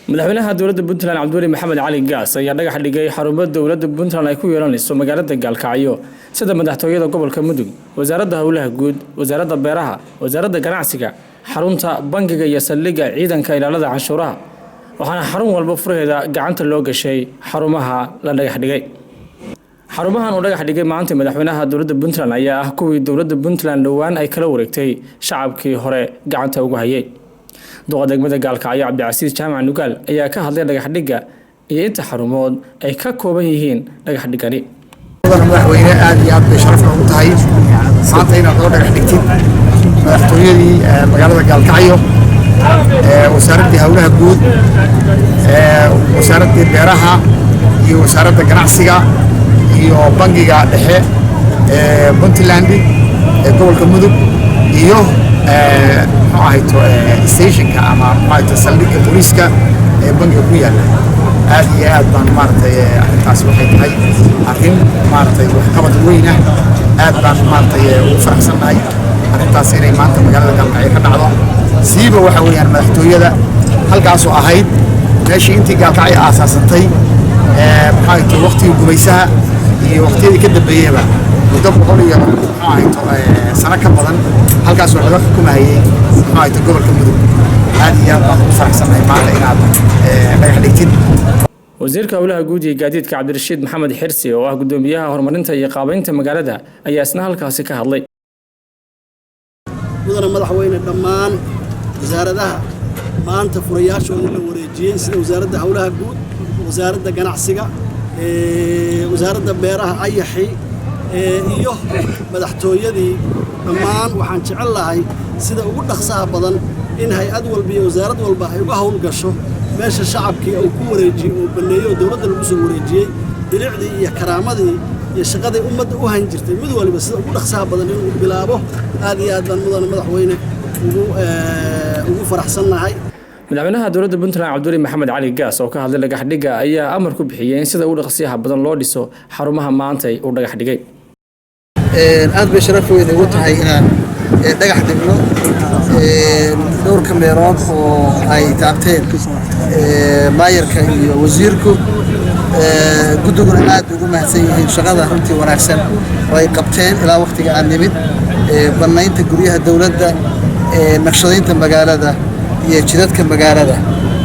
Madaxweynaha dowladda Puntland, Cabdiweli Maxamed Cali Gaas, ayaa dhagax dhigay xarumo dowladda Puntland ay ku yeelanayso magaalada Gaalkacyo, sida madaxtooyada gobolka Mudug, wasaaradda howlaha guud, wasaaradda beeraha, wasaaradda ganacsiga, xarunta bangiga iyo saldhigga ciidanka ilaalada canshuuraha. Waxaana xarun walba furaheeda gacanta loo gashay xarumaha la dhagax dhigay. Xarumahan uu dhagax dhigay maanta madaxweynaha dowladda Puntland ayaa ah kuwii dowladda Puntland dhowaan ay kala wareegtay shacabkii hore gacanta ugu hayay. Duqa degmada Gaalkacyo, Cabdicasiis Jaamac Nugaal, ayaa ka hadlay dhagax dhigga iyo inta xarumood ay ka kooban yihiin dhagax dhigani. Madaxweyne, aad iyo aad bay sharaf noogu tahay maanta inaad noo dhagax dhigtid madaxtooyadii magaalada Gaalkacyo, wasaaraddii howlaha guud, wasaaraddii beeraha iyo wasaaradda ganacsiga iyo bangiga dhexe ee Puntland ee gobolka Mudug iyo, muxuu ahayto, stationka ama, muxuu ahayto, saldhigga booliiska ee bangiga ku yaalla. Aad iyo aad baan, maaragtay, arrintaasi waxay tahay arrin, maaragtay, waxqabad weyn ah. Aad baan, maaragtay, ugu faraxsannahay arrintaas inay maanta magaalada Gaalkacyo ka dhacdo, siiba waxa weeyaan madaxtooyada, halkaasoo ahayd meeshii intii Gaalkacyo aasaasantay, muxuu ahayto, waqtigii gumaysaha iyo waqtiyadii ka dambeeyeyba, muddo 100 iyo, muxuu ahayto, sano ka badan, halkaasoo laga xukumayay, muxuu ahayto, gobolka Mudug. Aad iyo aad baan ugu faraxsannahay maanta inaad dhagax dhigtid. Wasiirka howlaha guud iyo gaadiidka, Cabdirashiid Maxamed Xirsi, oo ah gudoomiyaha horumarinta iyo qaabaynta magaalada, ayaa isna halkaasi ka hadlay. Mudana madaxweyne, dhammaan wasaaradaha maanta furayaashoodii la wareejiyey, sida wasaaradda howlaha guud, wasaaradda ganacsiga, wasaaradda beeraha, ayaxi iyo madaxtooyadii, dhammaan waxaan jecel lahay sida ugu dhaqsaha badan in hay-ad walba iyo wasaarad walba ay uga howlgasho meesha shacabkii uu ku wareejiyey oo banneeyey oo dowladda lagu soo wareejiyey. Bilicdii iyo karaamadii iyo shaqadii ummadda u hayn jirtay mid waliba sida ugu dhaqsaha badan inuu bilaabo. Aad iyo aad baan, mudane madaxweyne, ugu faraxsannahay. Madaxweynaha dowladda Puntland, Cabdiweli Maxamed Cali Gaas, oo ka hadlay dhagax dhigga, ayaa amar ku bixiyey in sida ugu dhaqsiyaha badan loo dhiso xarumaha maantay uu dhagax dhigay. Aad bay sharaf weyn igu tahay inaan dhagax dhigno dhowrka meelood oo ay taabteen maayarka iyo wasiirku. Guddiguna aad ugu mahadsan yihiin shaqada runtii wanaagsan oo ay qabteen ilaa waqtiga aan nimid, bannaynta guryaha dowladda, naqshadaynta magaalada iyo jidadka magaalada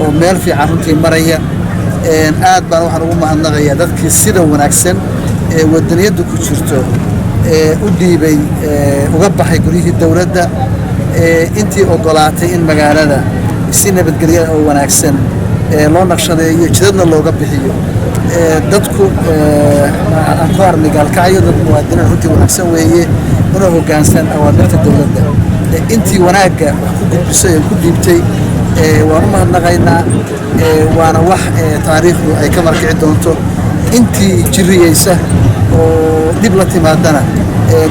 oo meel fiican runtii maraya. Aad baan waxaan ugu mahadnaqayaa dadkii sida wanaagsan ee wadaniyaddu ku jirto ee u dhiibay, uga baxay guryihii dowladda, intii ogolaatay in magaalada si nabadgelya oo wanaagsan loo naqshadeeyo, jidadna looga bixiyo. Dadku aan ku arnay Gaalkacyo dad muwaadiniin runtii wanaagsan weeye, una hoggaansan awaamirta dowladda. Intii wanaagga wax ku gudbisay oo ku dhiibtay waan u mahadnaqaynaa, waana wax taariikhdu ay ka markici doonto. Intii jiriyeysa oo dhib la timaadana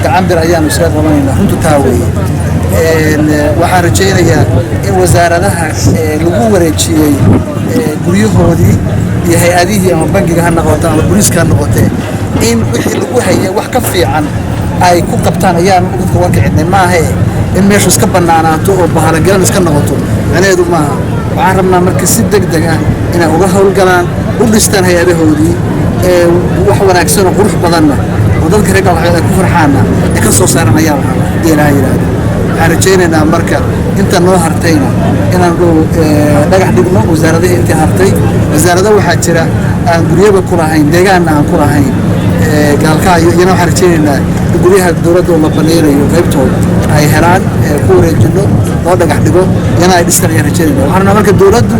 gacan bir ayaanu isaga qabanaynaa, runtu taa weeye. Waxaan rajaynayaa in wasaaradaha lagu wareejiyey guryahoodii iyo hay-adihii, ama bangiga ha noqoto ama booliiska ha noqotee, in wixii lagu hayay wax ka fiican ay ku qabtaan ayaan dadka warkicidnay. Maahae in meeshu iska bannaanaato oo bahalogalan iska noqoto macnaheedu maaha. Waxaan rabnaa marka si deg deg ah inay uga howlgalaan, u dhistaan hay-adahoodii, wax wanaagsan oo qurux badanna oo dadka reer Gaalkacyood ay ku farxaanna ay ka soo saaran ayaa la rabaa, haddii Ilaaha yidhaahdo. Waxaan rajaynaynaa marka inta noo hartayna inaan dhow dhagax dhigno wasaaradihii intii hartay. Wasaarado waxaa jira aan guryaba ku lahayn, deegaanna aan ku lahayn Gaalkacyo, iyana waxaan rajaynaynaa in guryaha dowladda oo la banaynayo qaybtooda ay helaan, ku wareejino, loo dhagax dhigo, iyana ay dhistaan ayaan rajaynayna. Waxaan rabnaa marka dowladdu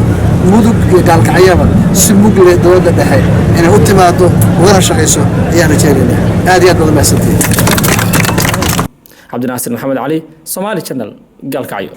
Mudug iyo Gaalkacyaba si mugle dowladda dhexe inay u timaado ugana shaqayso ayaan rajaynaynaa. Aad iyo aad baad umahadsantihiin. Cabdinaasir Maxamed Cali, Somaali Channel, Gaalkacyo.